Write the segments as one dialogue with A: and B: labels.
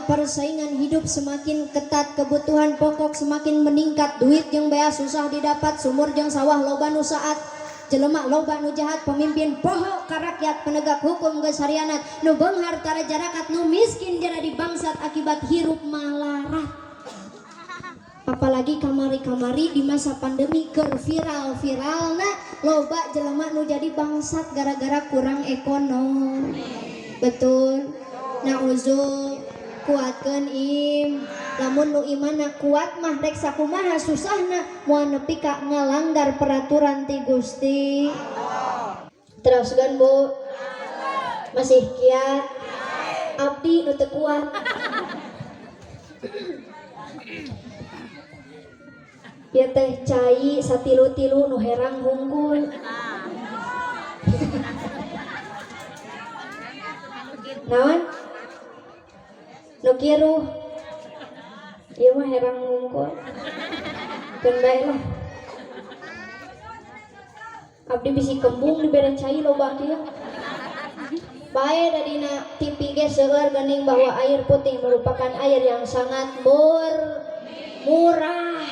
A: ayeuna persaingan hidup semakin ketat, kebutuhan pokok semakin meningkat, duit jeung bea susah didapat, sumur jeung sawah loba nu saat, jelema loba nu jahat, pemimpin poho ka rakyat, penegak hukum geus harianat, nu beunghar tara jarakat, nu miskin jadi bangsat akibat hirup malarat. Apalagi kamari-kamari di masa pandemi keur viral-viralna loba jelema nu jadi bangsat gara-gara kurang ekonomi. Betul. Nauzu kuatkeun im. Lamun nu imanna kuat mah rek sakumaha susahna moal nepi ka ngalanggar peraturan ti Gusti. Teruskeun Bu. Masih kiat. Abdi nu teu kuat. Ieu teh cai satilu-tilu nu herang hungkul. Naon? Nu kiruh. Ieu mah herang hungkul. Keun bae lah. Abdi bisi kembung dibere cai loba kieu. Bae da dina TV ge seueur geuning bahwa air putih merupakan air yang sangat murah.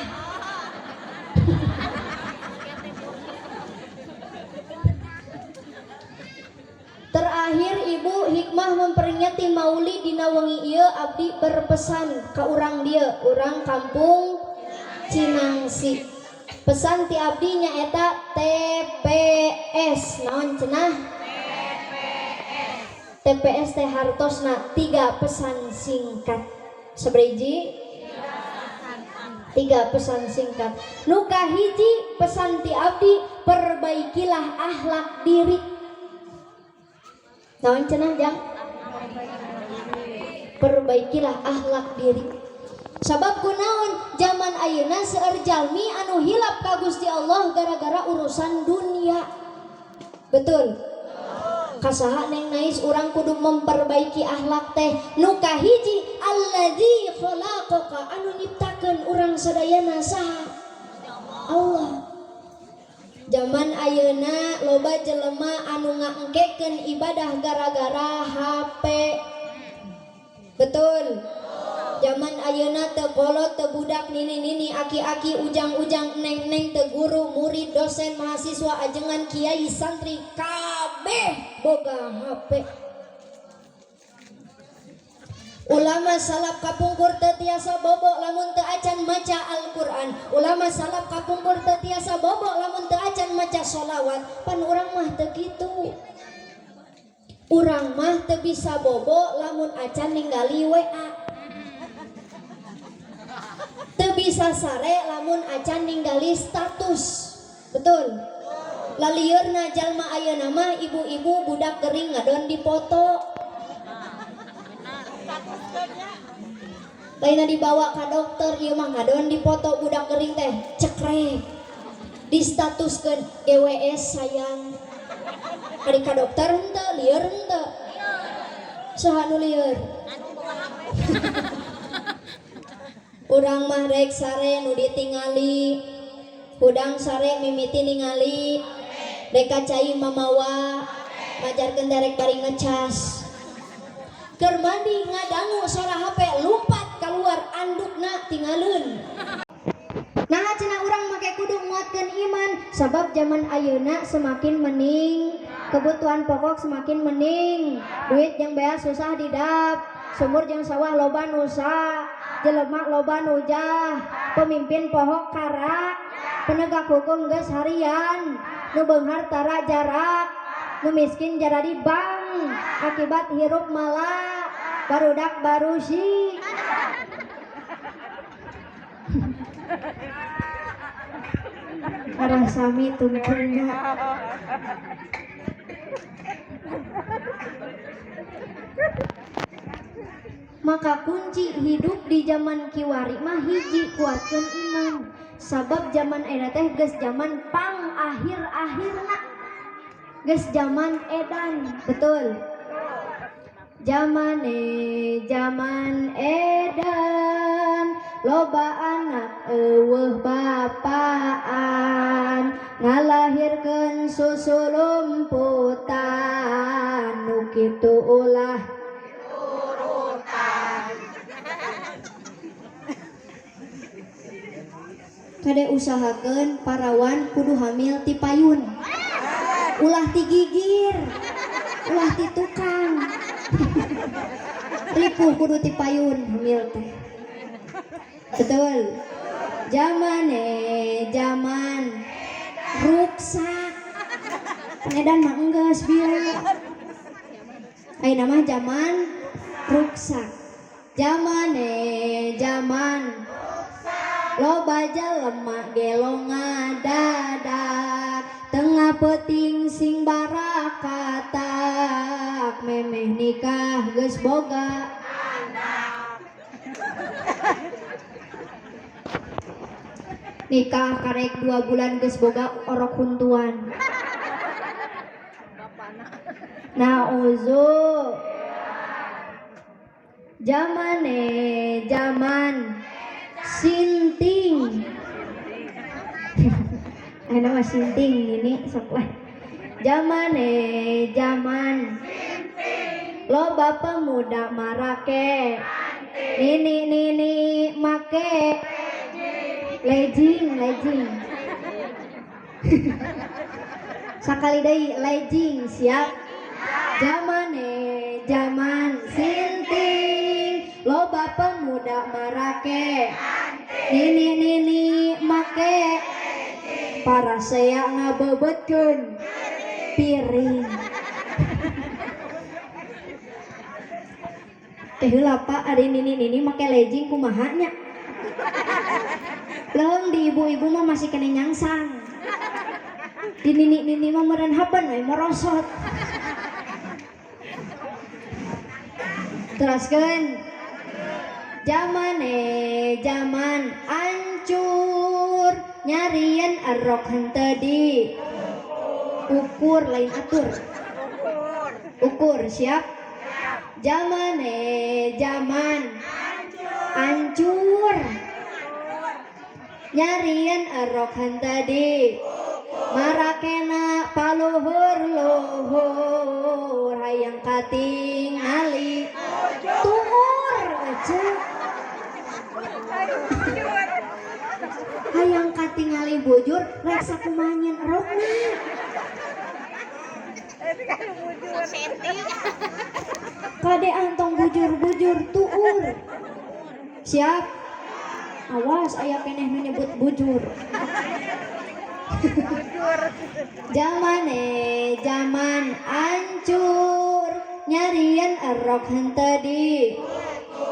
A: Terakhir Ibu hikmah memperingati Maulid dina wengi ieu abdi berpesan ka urang dieu, urang kampung Cinangsi. Pesan ti abdi nyaeta TPS. Naon cenah? TPS. TPS teh hartosna 3 pesan singkat. Sabaraha? 3 pesan singkat. Nu kahiji pesan ti abdi, perbaikilah akhlak diri. Naon cenah jang? Perbaikilah akhlak diri. Sabab kunaon zaman ayeuna seueur jalmi anu hilap ka Gusti Allah gara-gara urusan dunia. Betul. Kasaha neng nais urang kudu memperbaiki akhlak teh. Nu kahiji alladzi khalaqaka, anu nyiptakeun urang sadayana saha? Allah. Zaman ayeuna loba jelema anu ngaengkekeun ibadah gara-gara HP. Betul. Zaman ayeuna teu kolot teu budak nini-nini aki-aki ujang-ujang neng-neng teu guru murid dosen mahasiswa ajengan kiai santri kabeh boga HP. Ulama salaf kapungkur teu tiasa bobo lamun teu acan maca Al-Qur'an. Ulama salaf kapungkur teu tiasa bobo lamun teu acan maca sholawat. Pan urang mah teu kitu. Urang mah teu bisa bobo lamun acan ningali WA. Teu bisa sare lamun acan ningali status. Betul. Lalieurna jalma ayeuna mah ibu-ibu budak gering ngadon dipoto. Lainna dibawa ka dokter ieu mah ngadon dipoto budak gering teh cekrek. Distatuskeun GWS sayang. Ari ka dokter henteu, lieur henteu. Saha nu lieur? Urang mah rek sare nu ditingali. Hudang sare mimiti ningali. Rek ka cai mamawa, majarkeun derek bari ngecas. Keur mandi ngadangu sora HP lumpat keluar andukna tinggalun. Nah cenah urang make kudu nguatkeun iman sabab zaman ayeuna semakin mening, kebutuhan pokok semakin mening, duit yang bea susah didap, sumur jeung sawah loba nusa, jelema loba nujah, pemimpin pohok kara, penegak hukum geus harian, nu beunghar tara jarak, nu miskin jaradi bank akibat hirup mala barudak barusi. Arah sami tungtungna. Maka kunci hidup di zaman kiwari mah hiji, kuatkeun iman. Sabab zaman era teh geus zaman pang akhir-akhirna. Geus zaman edan, betul. Zamane zaman edan, loba anak eueuh bapaan, ngalahirkeun susu lumputan, nu kitu ulah turutan. Kade usahakeun parawan kudu hamil ti payun, ulah ti gigir, ulah ti tukang. Ripuh, kudu ti payun hamil teh. Betul. Zaman zaman ruksak. Edan mah enggeus bieu. Ayeuna mah zaman ruksak. Zamane zaman loba jelema gelo ngadadak, tengah peuting sing barakatak, memeh nikah geus boga anak. Nikah karek 2 bulan geus boga orok huntuan. Nauzu. Zamane zaman sinting. Ayeuna mah sinting ini sok lah. Zamane zaman loba pemuda marake nini nini make legging. Legging sakali deui, legging. Siap. Zamane zaman sinting, loba pemuda marake nini nini make parasea ngabebetkeun piring. Teh heula, Pak, ari nini nini make legging kumaha nya? Leung di ibu-ibu mah masih kena nyangsang, di nini nini mah meureun haben we merosot. Teraskeun. Zamane zaman ancur, nyarieun erok henteu di ukur, lain atur, ukur. Siap. Zamane zaman ancur, nyarieun erok henteu di marakena paluhur luhur, hayang katingali tuur aja, hayang katingali bujur, rek sakumaha nyieun erokna?
B: Senti.
A: Kade antong bujur-bujur, tuur. Siap. Awas aya keneh nu nyebut bujur. Zamane zaman ancur, nyarieun erok henteu di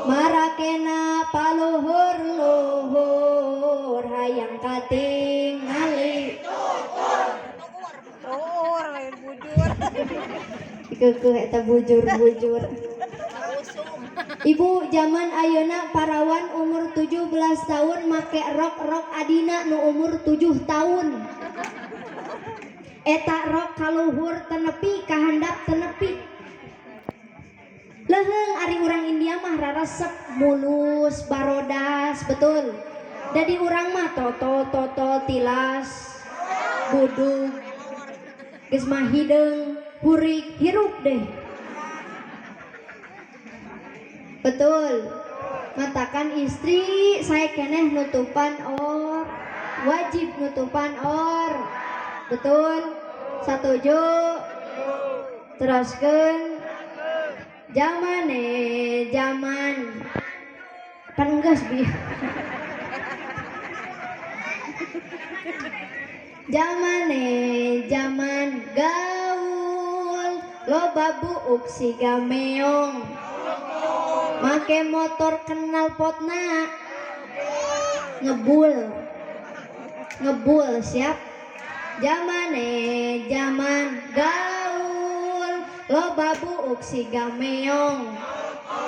A: marakena paluhur luhur, hayang katingali
B: Tuur lain bujur.
A: Kekeuh eta bujur-bujur.
B: Usum.
A: Ibu, zaman ayeuna parawan umur 17 tahun make rok-rok adina nu umur 7 tahun. Eta rok kaluhur tenepi, kahandap tenepi. Leheung ari urang India mah raresep mulus barodas, betul. Jadi urang mah toto toto tilas budug, geus mah hideung hurik hirup deh. Betul. Matakan istri saya keneh nutupan or, wajib nutupan or. Betul. Satuju. Teraskeun. Zamane zaman pan geus bi. Zamane zaman gaul, loba buuk siga meong, make motor knalpotna ngebul ngebul. Siap. Zamane zaman gaul, loba buuk siga meong,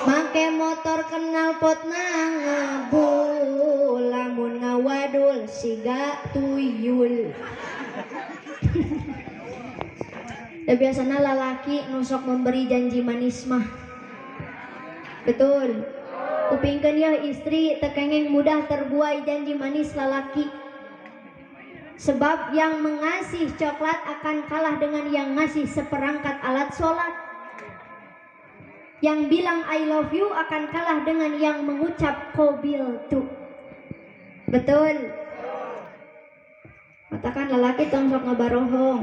A: make motor knalpotna ngebul, lamun ngawadul siga tuyul. Da biasana lalaki nu sok memberi janji manis mah. Betul. Kupingkeun ya istri, teu kengeng mudah terbuai janji manis lalaki. Sebab yang mengasih coklat akan kalah dengan yang ngasih seperangkat alat sholat. Yang bilang I love you akan kalah dengan yang mengucap qobiltu. Betul. Matakan lalaki tong sok ngabarohong.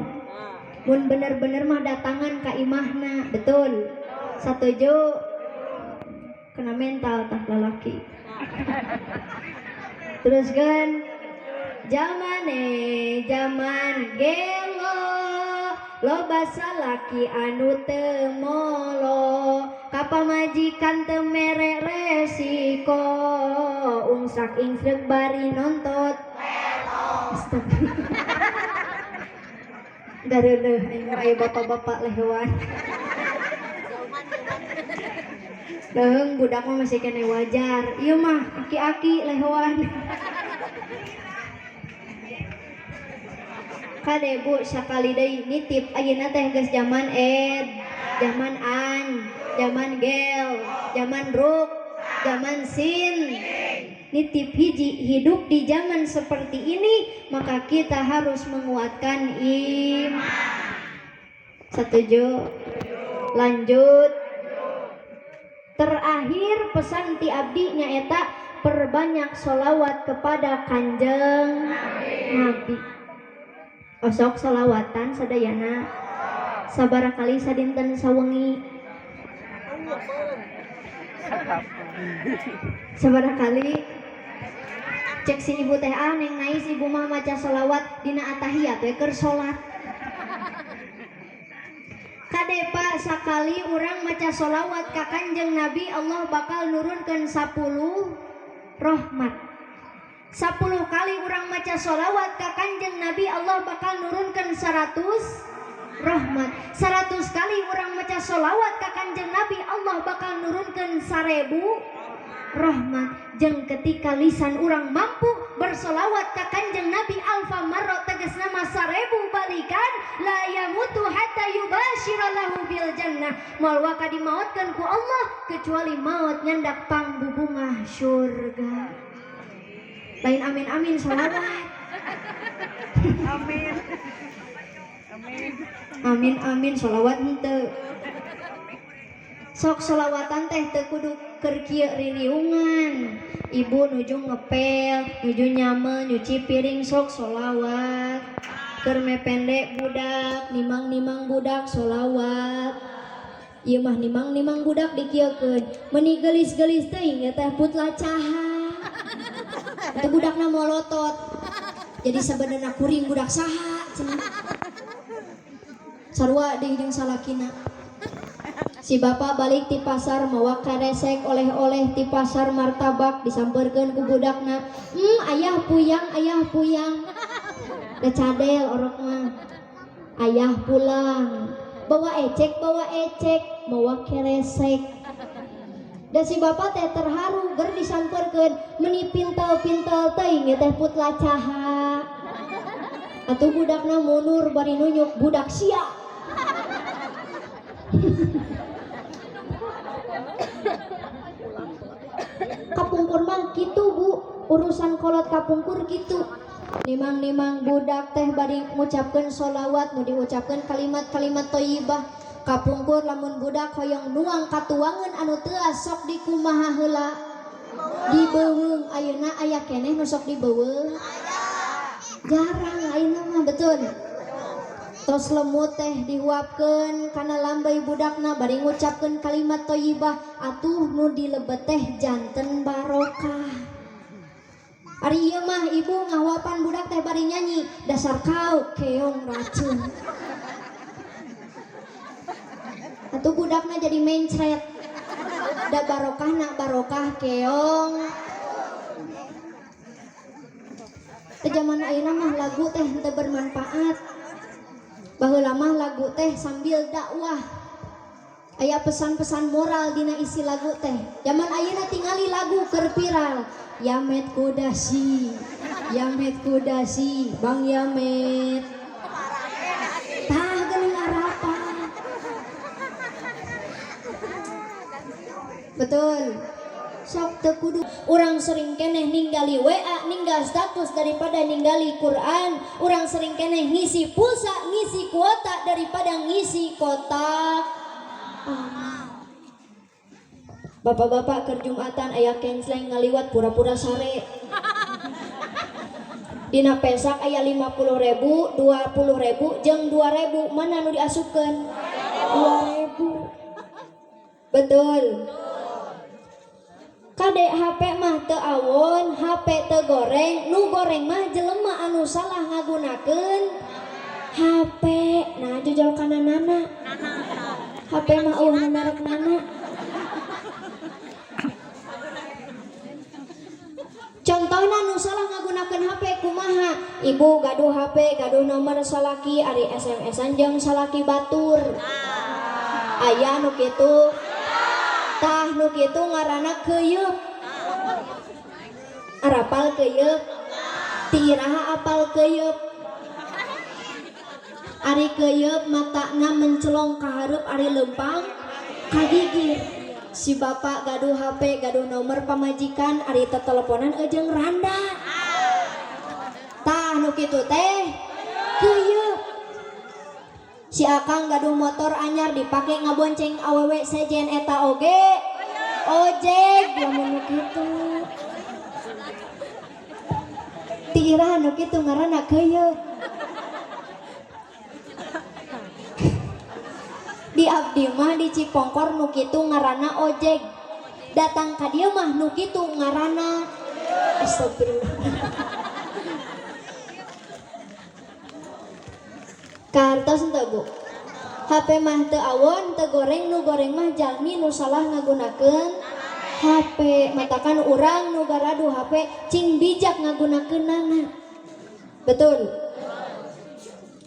A: Mun bener-bener mah datangan ka imahna, betul? Satuju? Kena mental tah lalaki. Terus kan zamane zaman gelo, loba salaki anu teu molo ka pamajikan, teu mere resiko, ungsak ingsrek bari nontot. Astagfirullah. Gareuleuh aing, aya bapak-bapak lehewan. Leheung budak mah masih kene wajar. Ieu mah aki-aki lehewan. Kade, Bu, sakali deui nitip, ayeuna teh geus zaman ed, zaman an, zaman gel, zaman ruk, zaman sin. Nitip hiji, hidup di zaman seperti ini maka kita harus menguatkan im. Setuju? Lanjut. Terakhir pesan ti abdi nyaeta perbanyak solawat kepada Kanjeng Nabi. Osok solawatan sadayana. Sabaraha kali sadinten sawengi? Sabaraha kali? Cek si ibu teh, "Ah, Neng Nais, ibu mah maca solawat dina atahiyat we keur salat." Kade, Pak, sakali urang maca solawat ka Kanjeng Nabi, Allah bakal nurunkan 10 rahmat. 10 kali urang maca solawat ka Kanjeng Nabi, Allah bakal nurunkan 100 rahmat. 100 kali urang maca solawat ka Kanjeng Nabi, Allah bakal nurunkan 1000 rahmat. Jeng ketika lisan urang mampu bersolawat ka Kanjeng Nabi alfa marro, tegas nama 1000 balikan, la yamutu hatta yubashira lahu bil jannah, moal waka dimautkeun ku Allah kecuali maut nyandak pangbubungah surga. Lain amin amin solawat.
B: Amin. Amin.
A: Amin amin solawat henteu. Sok solawatan teh teu kudu keur kieu ririungan. Ibu nuju ngepel, nuju nyame, nyuci piring, sok solawat. Keur mepende budak, nimang-nimang budak, solawat. Ieu mah nimang-nimang budak dikieukeun, meuni geulis-geulis teuing ya teh putlacaha. Itu budakna molotot. Jadi sebenarnya kuring budak saha cenah. Sarua deui jeung salakina. Si bapak balik ti pasar mawa karesek oleh-oleh ti pasar, martabak, disamperkeun ku budakna. Ayah puyang, ayah puyang." Da cadel orok mah. "Ayah pulang. Bawa ecek, bawa ecek, mawa keresek." Da si bapak teh terharu ger disamperkeun, meuni pintal-pintal teuing teh putlacaha. Atuh budakna mundur bari nunjuk, "Budak sia." Kapungkur mah gitu, Bu, urusan kolot kapungkur gitu. Nimang-nimang budak teh bari ngucapkeun solawat, nu diucapkeun kalimat-kalimat thayyibah. Kapungkur lamun budak hoyong nuang katuangan anu teuas, sok dikumaha heula? Dibeuweung. Ayeuna aya keneh nu sok dibeuweung? Jarang ayeuna mah, betul? Tos lemut teh dihuapkeun kana lambey budakna bari ngucapkeun kalimat thayyibah, atuh nu dilebet teh janten barokah. Ari ieu mah ibu ngahuapan budak teh bari nyanyi, "Dasar kau keong racun." Atuh budakna jadi mencret. Da barokah nak barokah keong. Teh zaman ayeuna mah lagu teh henteu bermanfaat. Baheula mah lagu teh sambil dakwah. Aya pesan-pesan moral dina isi lagu teh. Zaman ayeuna tingali lagu keur viral. Yamet kudasi, Yamet kudasi, Bang Yamet. Tah geuning arapa. Betul. Sok teu kudu urang sering keneh ninggali WA, ninggal status daripada ninggali Quran. Urang sering keneh ngisi pulsa, ngisi kuota daripada ngisi kotak amal. Bapak-bapak keur Jumatan aya kensleng ngaliwat, pura-pura sare. Dina pesak aya 50.000, 20.000 jeung 2.000, mana nu diasupkeun? 2.000. Betul. Kade HP mah teu awon, HP teu goreng, nu goreng mah jelema anu salah ngagunakeun HP. Nah, jujur kana nana. HP mah eueuh nu merek nana. Contohna nu salah ngagunakeun HP kumaha? Ibu gaduh HP, gaduh nomor salaki, ari SMS-an jeung salaki batur. Aya nu kitu. Tah nu kitu ngaranna keuyeup. Arapal keuyeup? Ti iraha apal keuyeup? Ari keuyeup matana mencelong ka hareup, ari leumpang ka gigir. Si bapak gaduh HP, gaduh nomor pamajikan, ari teteleponan jeung randa. Tah nu kitu teh keuyeup. Si akang gaduh motor anyar dipake ngabonceng awewe sejen eta oge ojek lamun nu kitu. Ti iraha nu kitu ngaranna keuyeup. Di abdi mah di Cipongkor nu kitu ngaranna ojek. Datang ka dieu mah nu kitu ngaranna astagfirullah. Kartos henteu Bu? HP mah teu awon, teu goreng, nu goreng mah jalmi nu salah ngagunakeun HP. Matakan urang nu garaduh HP cing bijak ngagunakeunana. Betul.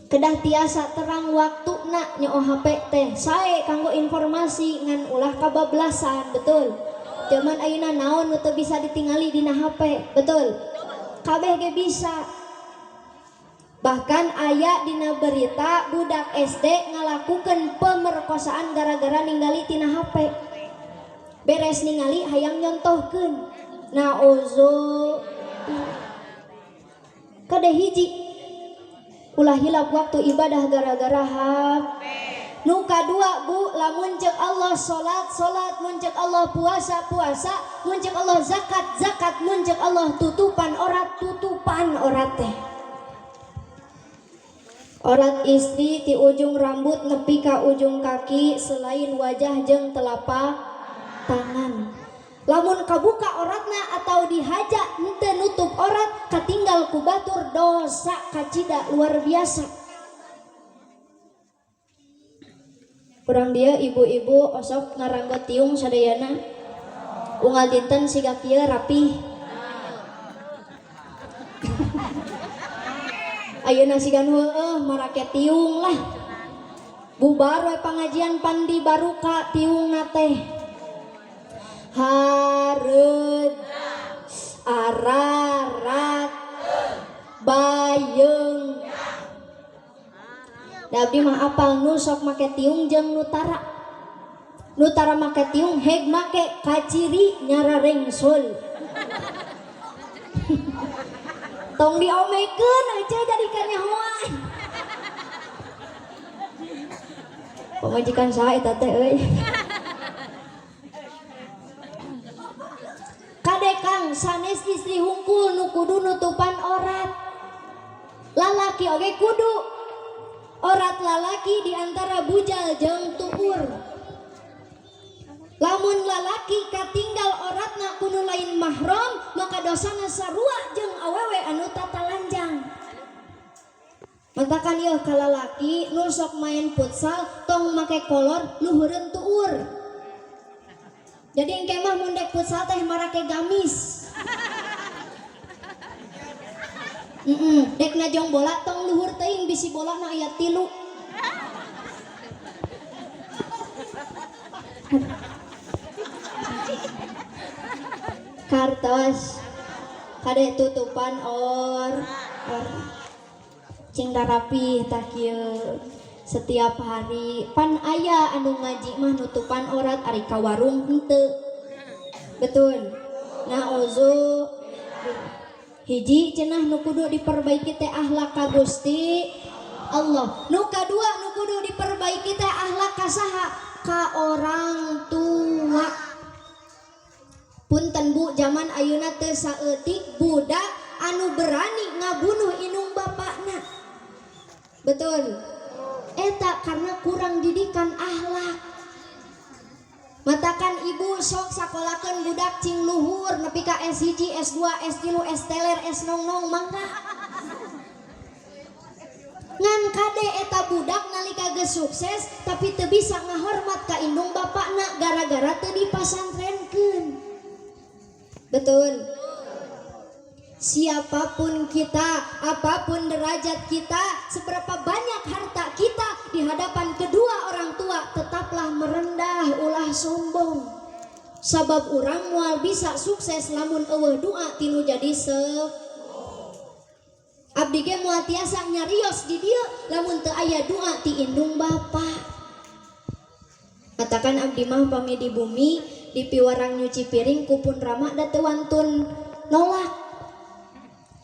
A: Kedah tiasa terang waktuna nyoo HP teh sae kanggo informasi ngan ulah kabablasan, betul. Zaman ayeuna naon nu teu bisa ditingali dina HP, betul. Kabeh ge bisa. Bahkan aya dina berita budak SD ngalakukeun pemerkosaan gara-gara ningali tina HP. Beres ningali hayang nyontohkeun. Nauzu. Kade hiji ulah hilap waktu ibadah gara-gara HP. Nu kadua Bu, lamun ceuk Allah salat salat, mun ceuk Allah puasa puasa, mun ceuk Allah zakat zakat, mun ceuk Allah tutupan orat tutupan orat teh. Orat istri ti ujung rambut nepi ka ujung kaki selain wajah jeung telapak tangan. Lamun kabuka oratna atau dihaja henteu nutup orat katinggal ku batur dosa kacida luar biasa. Kurang dia ibu-ibu osok ngaranggo tiung sadayana. Unggal dinten siga kieu rapih. Ayeuna siga nu heueuh marake tiung lah. Bubar we pangajian pandi baruka tiungna teh. Hareud ararat bayeung. Da abdi mah apal nu sok make tiung jeung nu tara. Nu tara make tiung heg make kaciri nyararengsul. Tong diomekeun aja jadi kanyahoan. Pamajikan saha eta teh euy. Kade Kang sanes istri hungkul nu kudu nutupan orat. Lalaki oge kudu. Orat lalaki di antara bujal jeung tuur. Lamun lalaki katinggal oratna kudu lain mahram, maka dosana sarua jeung awewe anu tatalanjang. Matakan ieu ka lalaki nu sok main futsal tong make kolor luhureun tuur. Jadi engke mah mun dek futsal teh marake gamis. Dek najong bola tong luhur teuing bisi bolana aya 3. Kartos kade tutupan or cing rarapi tah kieu setiap hari pan aya anu ngaji mah nutupan orat ari ka warung henteu. Betul. Nauzu hiji cenah nu kudu diperbaiki teh akhlak ka Gusti Allah. Nu kadua nu kudu diperbaiki teh akhlak ka saha? Ka orang tua. Punten Bu, zaman ayeuna teu saeutik budak anu berani ngabunuh indung bapakna. Betul. Eta karena kurang didikan akhlak. Matakan ibu sok sakolakeun budak cing luhur nepi ka S1, S2, S3, S teler, S nong nong mangga. Ngan kade eta budak nalika geus sukses tapi teu bisa ngahormat ka indung bapakna gara-gara teu dipasantrenkeun. Betul. Siapapun kita, apapun derajat kita, seberapa banyak harta kita di hadapan kedua orang tua, tetaplah merendah, ulah sombong. Sabab urang moal bisa sukses lamun euweuh doa tinu jadi se. Abdi ge moal tiasa nyarios di dieu lamun teu aya doa ti indung bapa. Katakan abdi mah pami di bumi di piwarang nyuci piring ku pun rama da teu wantun nolak.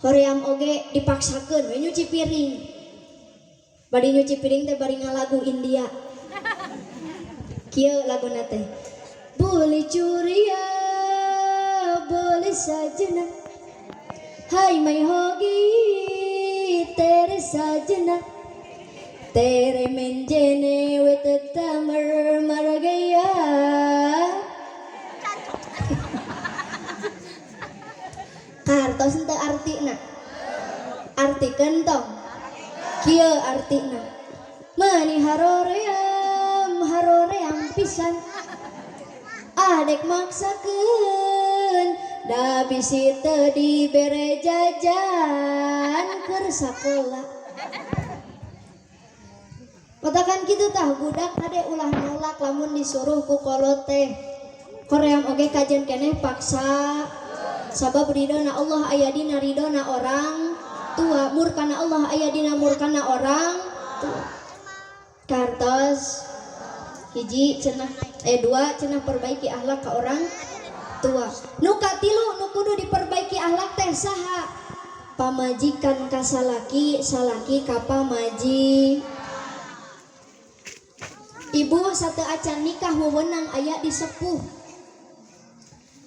A: Hoream oge dipaksakeun we nyuci piring. Bari nyuci piring teh bari ngalagu India. Kieu laguna teh. Boleh curia, boleh sajana. Hai mai hogi tere sajana. Tere menjene we tetamar mar gaya. Kartos henteu artina. Artikeun tong. Kieu artina. Mani haroream, haroream pisan. Adek maksakeun da bisi teu dibere jajan keur sakola. Katakan kitu tah budak kade ulah nolak lamun disuruh ku kolot teh. Koream oge kajen keneh paksa. Sabab ridona Allah aya dina ridona orang tua, murkana Allah aya dina murkana orang tua. Kartos hiji cenah dua cenah perbaiki akhlak ka orang tua. Nu katilu nu kudu diperbaiki akhlak teh saha? Pamajikan ka salaki, salaki ka pamaji. Ibu sateu acan nikah wewenang aya di sepuh.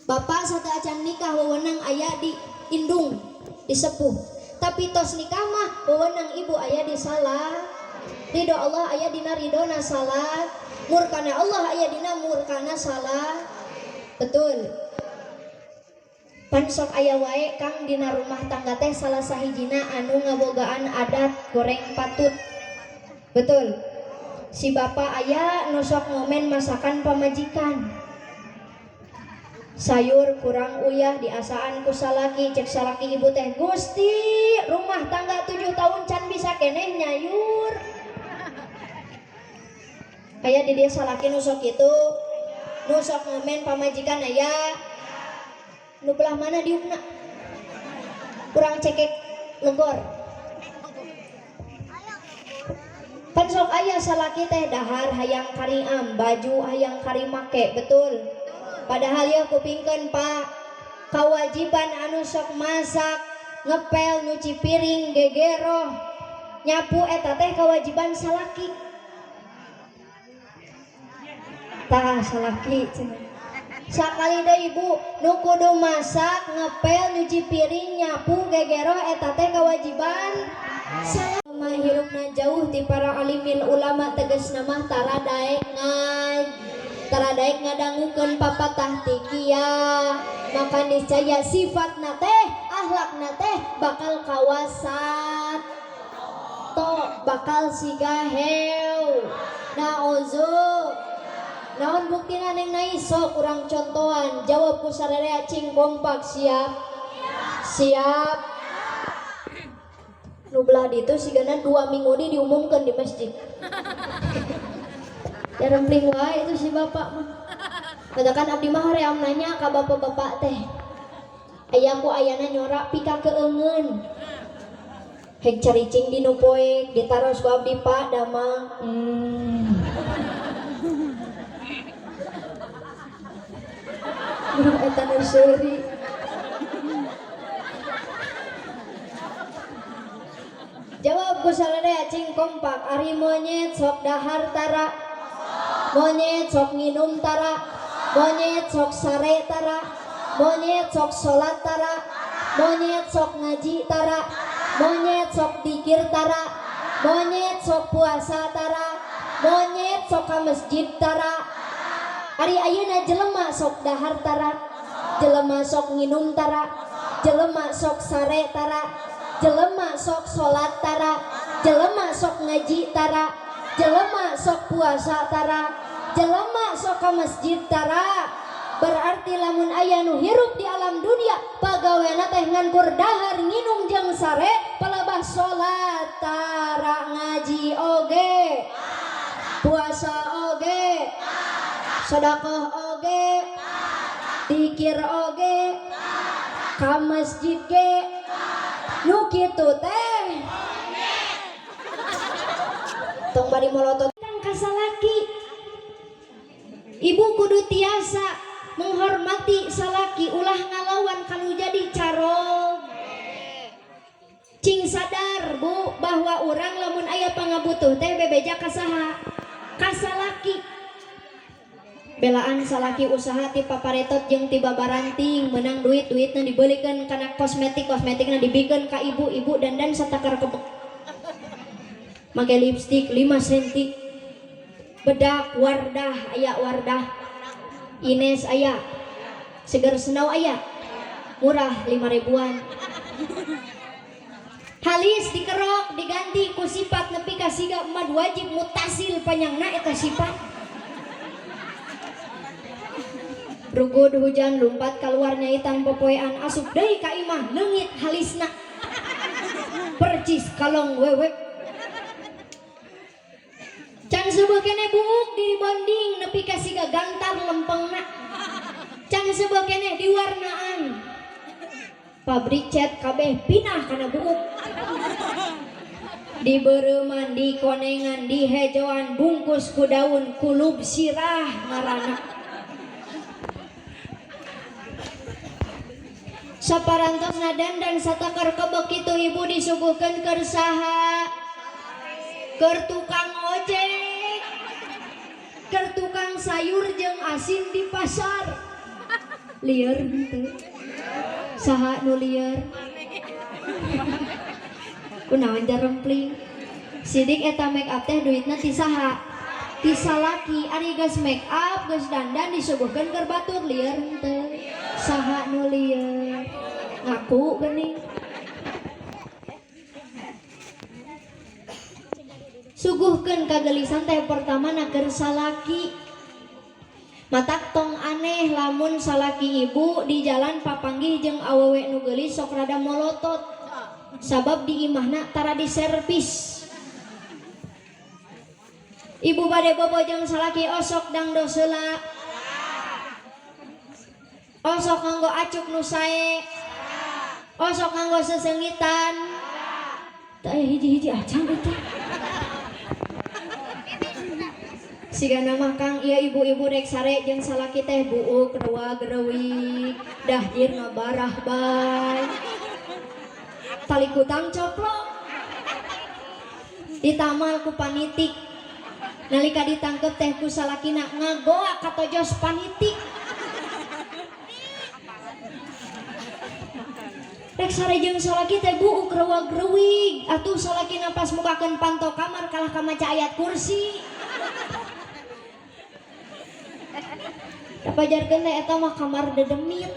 A: Bapak sateu acan nikah wewenang aya di indung, di sepuh. Tapi tos nikah mah wewenang ibu aya di salah. Ridho Allah aya dina ridona salah. Murkana Allah aya dina murkana salah. Betul. Pan sok aya wae Kang dina rumah tangga teh salah sahijina anu ngabogaan adat goreng patut. Betul. Si bapak aya nu sok ngomen masakan pamajikan. Sayur kurang uyah diasaan ku salaki, cek salaki ibu teh Gusti rumah tangga 7 tahun can bisa keneh nyayur. Aya di dia salaki nu sok kitu, nu sok ngomen pamajikan aya. Nu belah mana diukna? Kurang cekek legor. Pan sok aya salaki teh dahar hayang kariam, baju hayang karimake, betul. Padahal ya kupingkeun Pak, kewajiban anu sok masak, ngepel, nyuci piring, gegeroh, nyapu eta teh kewajiban salaki. Tah salaki cenah. Sakali deui ibu nu kudu masak, ngepel, nyuci piring, nyapu, gegeroh eta teh kewajiban salaki. Hirupna jauh ti para alimin ulama tegasna mah tara daek ngaj, tara daek ngadangukeun papatah ti kia, maka niscaya sifatna teh, akhlakna teh bakal kawasat to, bakal siga heu. Nauzu. Naon buktina neng naiso kurang contohan, jawab ku sararea cing kompak siap. Siap. Nu belah ditu sigana 2 minggu di diumumkan di masjid. Ya rempling wae itu si bapak mah. Katakan abdi mah hoream nanya ka bapak-bapak teh. Aya ku ayana nyorak pika keungeun. Hek caricing di nu poek ditaros ku abdi Pak damang. Eta nu seuri. Jawab ku sararea cing kompak, ari monyet sok dahar tara, monyet sok nginum tara, monyet sok sare tara, monyet sok salat tara, monyet sok ngaji tara, Monyet sok dikir tara? Monyet sok puasa tara? Monyet sok ka masjid tara? Ari ayeuna jelema sok dahar tara? Jelema sok nginum tara? Jelema sok sare tara? Jelema sok salat tara? Jelema sok ngaji tara? Jelema sok puasa tara? Jelema sok ka masjid tara? Berarti lamun aya nu hirup di alam dunia pagawena teh ngan kur dahar, nginum jeung sare, palebah salat tara, ngaji oge, puasa oge, sedekah oge, dikir oge, ka masjid ge. Nu kitu teh tong bari molotot kan ka salaki. Ibu kudu tiasa menghormati salaki, ulah ngalawan kalau jadi carog. Cing sadar, Bu, bahwa orang lamun aya pangabutuh teh bebeja ka saha? Ka salaki. Belaan salaki usaha ti paparetot jeung ti babaranting, menang duit, duitna dibelikeun kana kosmetik, kosmetikna dibikeun ka ibu. Ibu dandan satakar kebek, make lipstik 5 cm, bedak Wardah aya, Wardah Ines aya, Seger Senau aya, murah 5 ribuan. Halis dikerok, diganti ku sifat nepi ka siga mad wajib mutasil panjangna eta sifat. Rugud hujan, lumpat keluar nyaitan popoean, asup deui ka imah, leungit halisna percis kalong wewe. Can seubeuh keneh buuk diribonding nepi ka siga gantar lempengna. Can seubeuh keneh diwarnaan, pabrik cat kabeh pinah kana buuk. Dibereuman, dikonengan, dihejoan, bungkus ku daun kulub sirah ngaranna. Saparantosna dandan satakar kebek kitu, ibu disuguhkeun keur saha? Keur tukang ojek, keur tukang sayur jeung asin di pasar. Lieur henteu? Saha nu lieur? Kunaon jarempling sidik? Eta make up teh duitna ti saha? Ti salaki. Ari geus make up, geus dandan, disuguhkeun keur batur, lieur henteu? Saha nu lieur? Ngaku geuning. Suguhkeun kagelisan teh pertama na keur salaki. Matak tong aneh lamun salaki ibu di jalan papanggih jeung awewe nu geulis, sok rada molotot, sabab di imahna tara diservis. Ibu bade bobo jeung salaki, osok dangdos heula, osok nganggo acuk nu sae, osok nganggo sesengitan. Teu aya hiji-hiji acan eta. Sigana mah, Kang, ieu ibu-ibu rek sare jeung salaki teh buuk rewag rewig, dahdir ngabarah bae, tali kutang coplok, ditamal ku panitik. Nalika ditangkep teh ku salakina ngagoa katojos panitik. Rek sare jeung salaki teh buuk rewag rewig, atuh salakina pas mukakeun panto kamar kalah ka maca ayat kursi. Pajarkeun teh eta mah kamar dedemit.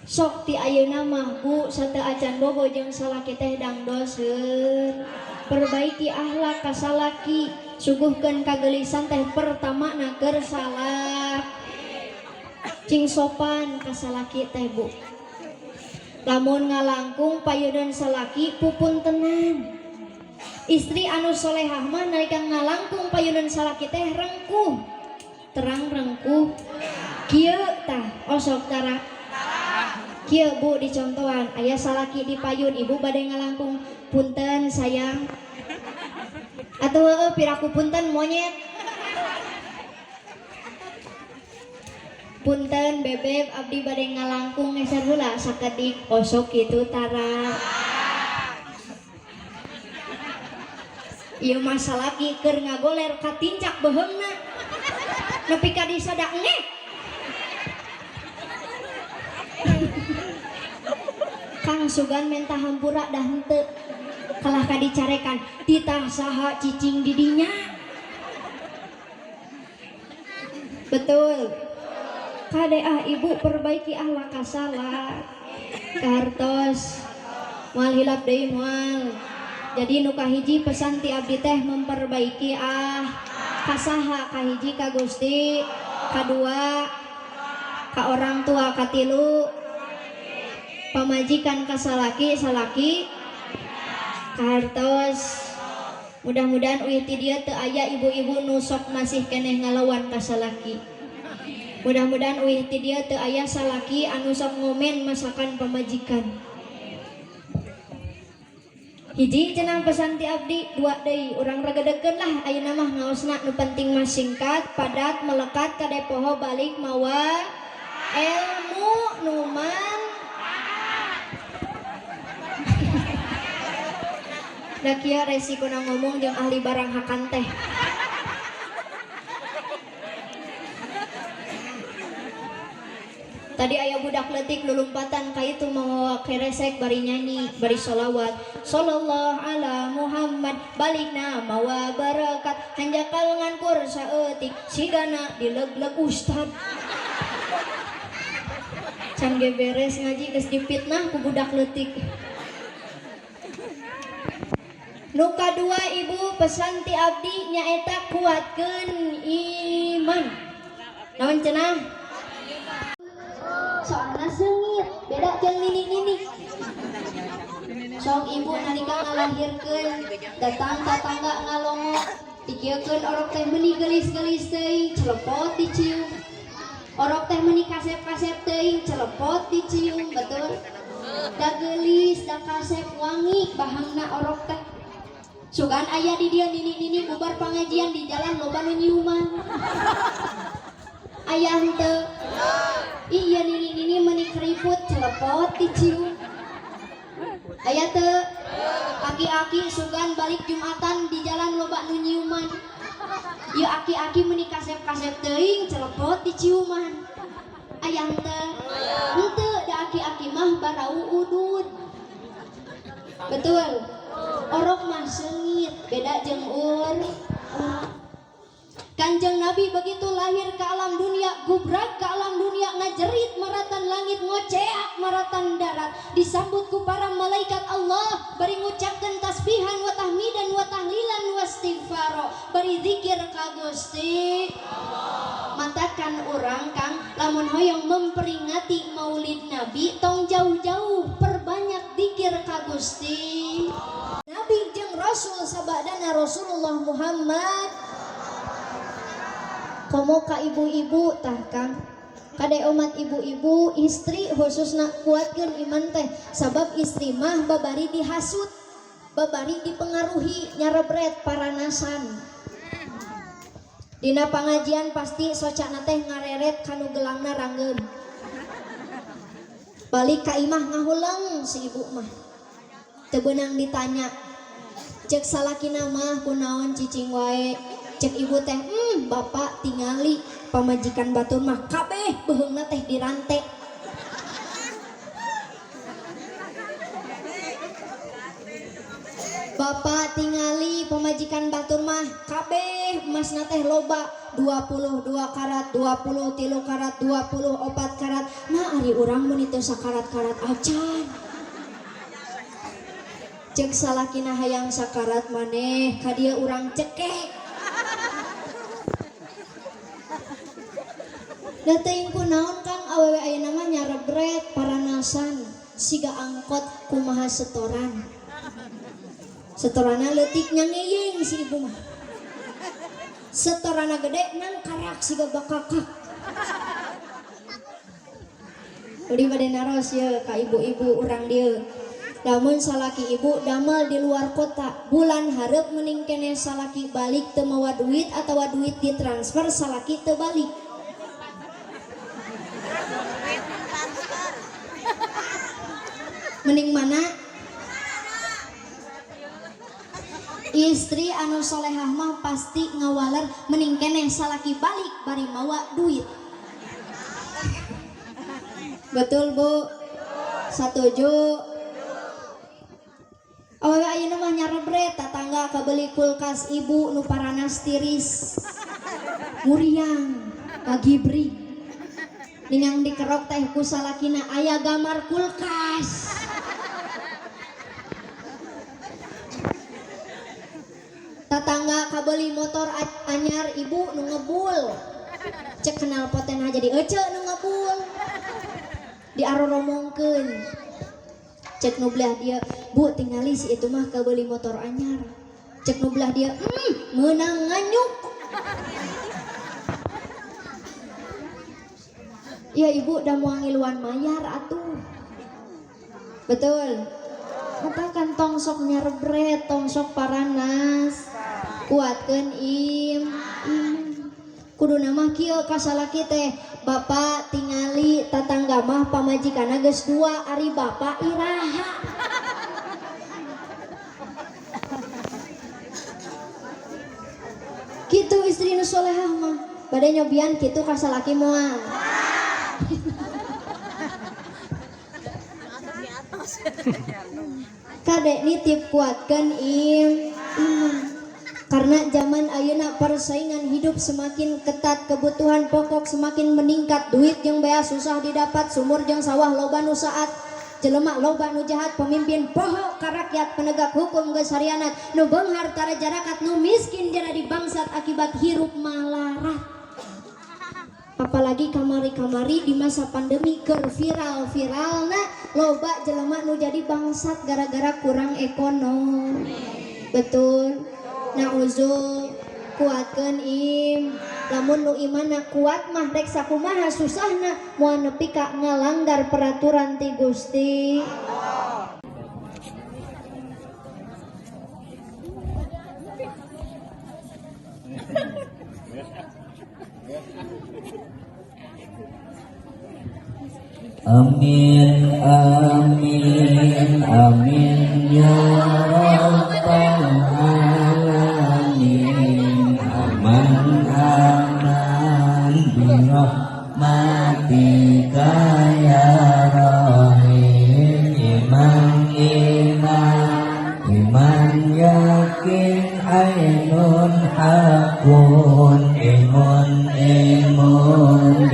A: Sok ti ayeuna mah, Bu, sateu acan bobo jeung salaki teh dangdos heur. Perbaiki akhlak ka salaki, suguhkeun kagelisan teh pertama na keur salah. Cing sopan ka salaki teh, Bu. Lamun ngalangkung payeuneun salaki, pupuntenan. Istri anu solehah mah nalika ngalangkung payunan salaki teh rengkuh. Terang rengkuh? Kieu tah, osok tara? Kieu, Bu, dicontohan. Aya salaki di payun, ibu bade ngalangkung, "Punten, sayang." Atuh heueuh, piraku punten monyet. "Punten, bebeb, abdi bade ngalangkung ngeser heula sakedik." Osok kitu tara? Ieu mah salaki keur ngagoler katincak beuheungna nepi ka disada ngeh. Kang, sugan menta hampura dah henteu. Kalah ka dicarekan, titah saha cicing di dinya. Betul. Kade ah ibu, perbaiki akhlak kasalah. Kartos moal hilap deui moal. Jadi nu kahiji pesan ti abdi teh memperbaiki ah kasaha? Kahiji ka Gusti, kadua ka orang tua, katilu pamajikan ka salaki, salaki kahartos. Mudah-mudahan uih ti dieu teu aya ibu-ibu nu sok masih keneh ngalawan ka salaki. Mudah-mudahan uih ti dieu teu aya salaki anu sok ngomen masakan pamajikan. Hiji cenah pesan ti abdi. Dua deui, urang regedekeun lah ayeuna mah ngaosna, nu penting mah singkat, padat, melekat. Kade poho balik mawa ilmu nu manfaat. Da kieu resikona ngomong jeung ahli barang hakan teh. Tadi aya budak leutik lulumpatan ka itu mawa keresek bari nyanyi, bari sholawat. Sallallahu ala Muhammad, balikna mawa barakat, hanjakal ngankur saeutik sigana dileg-leg ustad. Can ge beres ngaji geus dipitnah ku budak leutik. Nu kadua ibu, pesan ti abdi nyaeta kuatkeun iman. Naon cenah? Soalna seungit, beda jeung nini-nini. Sok ibu nalika ngalahirkeun, datang tatangga ngalongok, dikieukeun orok teh meuni geulis-geulis teuing, celepot dicium. Orok teh meuni kasep-kasep teuing, celepot dicium, betul? Da geulis, da kasep, wangi bahangna orok teh. Sugan aya di dieu nini-nini bubar pangajian di jalan loba nu nyiuman. Aya henteu? Iya, nini-nini meuni keriput celepot dicium. Aya teu? Aki-aki sugan balik Jumatan di jalan loba nu nyiuman. Ieu aki-aki meuni kasep-kasep teuing, celepot diciuman. Aya henteu? Henteu, da aki-aki mah barau udud. Betul. Orok mah seungit, beda jeung ur. Kanjeng Nabi begitu lahir ke alam dunia, gubrak ke alam dunia, ngajerit maratan langit, ngoceak maratan darat, disambut ku para malaikat Allah, bari ngucapkeun tasbihan wa tahmidan wa tahlilan wa istighfaro, bari zikir ka Gusti. Matakan urang Kang, lamun hoyong memperingati Maulid Nabi, tong jauh-jauh, perbanyak zikir ka Gusti. Nabi jeung Rasul sabadana Rasulullah Muhammad. Komo ka ibu-ibu tah Kang. Kade umat ibu-ibu, istri khususna, kuatkeun iman teh, sabab istri mah babari dihasut, babari dipengaruhi, nyarebret paranasan. Dina pangajian pasti socana teh ngareret kanu gelangna ranggeum. Balik ka imah ngahuleng si ibu mah. Teu beunang ditanya. Cek salakina mah, kunaon cicing wae. Cek ibu teh, bapak tingali pamajikan batur mah kabeh beuheungna teh dirante." Bapak tingali pamajikan batur mah kabeh emasna teh loba, 22 karat, 23 karat, 24 karat. Nah, ari urang mun teu sakarat-karat acan. Cek salakina, hayang sakarat maneh ka dieu urang cekek. Da teuing kunaon Kang, awewe ayeuna mah nyarebret paranasan siga angkot, kumaha setoran. Setorana leutik nyangeyeng si ibu mah. Setorana gede nang karak siga bakakak. Udi bade naros ye ka ibu-ibu urang dieu. Lamun salaki ibu damel di luar kota, bulan hareup mending keneh salaki balik teu mawa duit atawa duit ditransfer salaki teu balik?
B: Duit transfer.
A: Mending mana? Istri anu solehah mah pasti ngawaler mending keneh salaki balik bari mawa duit. Betul Bu? Satuju? Awewe ayeuna mah nyarebret tatangga kabeli kulkas ibu nu paranas tiris. Muriang kagibri. Ningang dikerok teh ku salakina aya gambar kulkas. Tatangga kabeli motor anyar ibu nu ngebul. Cek kenal poten jadi ece nu ngebul. Diaroromongkeun. Cek nu belah dia, Bu tingali si itu mah kabeli motor anyar. Cek nu belah dia, meunang nganyuk. Ya ibu dah mau ngiluan mayar atuh. Betul. Katakan tong sok nyarebret, tong sok paranas. Kuatkeun iman. Kuduna mah kieu ka salaki teh, bapak tingali tatangga mah pamajikanna geus dua, ari bapak iraha. Kitu istri nu solehah mah, bade nyobian kitu ka salaki moal. Kadek nitip kuatkan iman. Karena zaman ayeuna persaingan hidup semakin ketat, kebutuhan pokok semakin meningkat, duit jeung bea susah didapat, sumur jeung sawah loba nu saat, jelema loba nu jahat, pemimpin poho ka rakyat, penegak hukum geus harianat, nu beunghar tara jarakat, nu miskin jadi bangsat akibat hirup malarat. Apalagi kamari-kamari di masa pandemi keur viral-viralna loba jelema nu jadi bangsat gara-gara kurang ekonomi. Betul. Na'udzu kuatkeun im. Lamun nu imanna kuat mah rek sakumaha susahna moal nepi ka ngalanggar peraturan ti Gusti.
C: Amin amin amin ya rabbal alamin. Aman aman birahmatika ya rahim. Iman iman iman yakin ainun hakun imun imun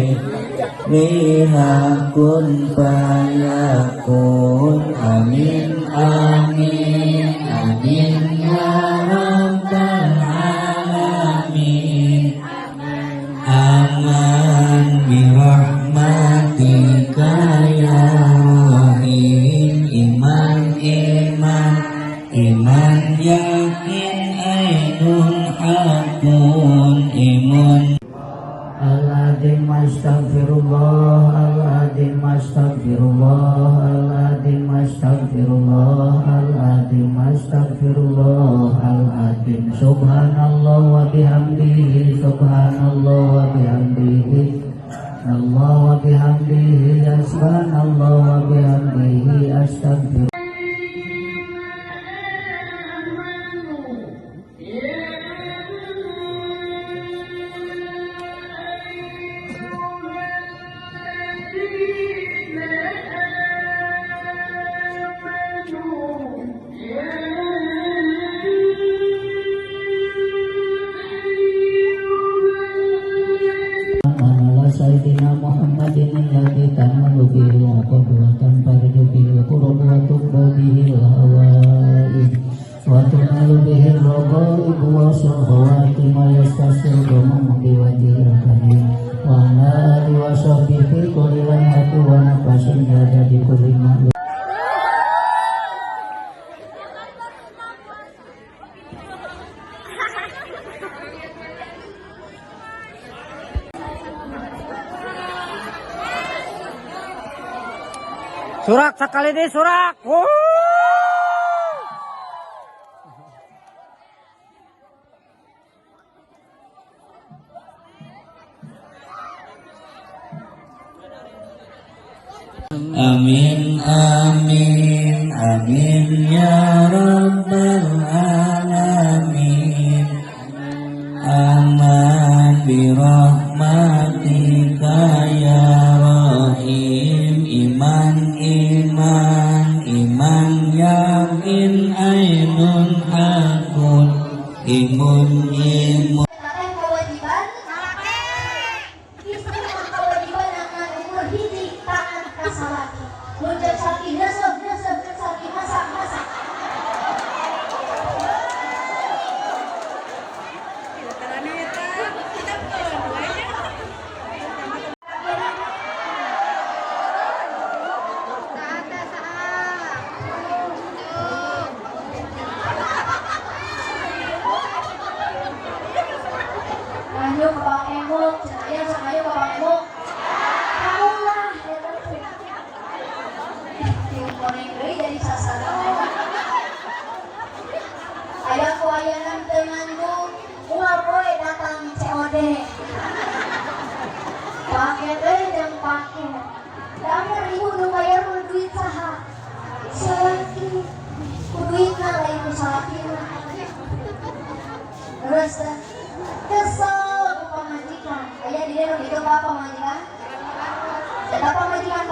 C: lihakun fayakun. Amin amin amin ya rabbal alamin. Aman birahmatika ya rahim. Iman iman iman yakin ainun hakun imun. Al-Azim astaghfirullah, Al-Azim astaghfirullah, Al-Azim astaghfirullah, Al-Azim astaghfirullah, Al-Azim. Subhanallah wa bihamdihi, subhanallah wa bihamdihi, Allah wa bihamdihi, subhanallah wa bihamdihi, astaghfirullah. Sayyidina Muhammadin alladzi tanalu bihi al-'uqad wa tanfariju bihi al-kurub wa tuqda bihi al-hawaij wa tunalu bihi ar-raghaib wa shahawati ma yastasir ghamam bi wajhil karim wa ala alihi wa sahbihi fi kulli lamhati wa nafasin bi kulli ma'lum.
D: Surak sekali deh surak. Wuh.
C: Amin amin amin ya rabbal alamin. Aman birahmatika ya rahim.
A: Hayu ka Bank Emok cenah, aya sok hayu ka Bank Emok. Kamu lah eta teh. Tiung koneng deui jadi sasaran. Aya ku ayana teu ngandung, unggal poe datang COD. Paket euy jeung paket. Lamun ibu nu bayar mah duit saha? Salaki. Ku duitna, lain ku salakina. Terus teh kesel ku pamajikan. Aya di dieu nu gitu ka pamajikan? Eta pamajikan.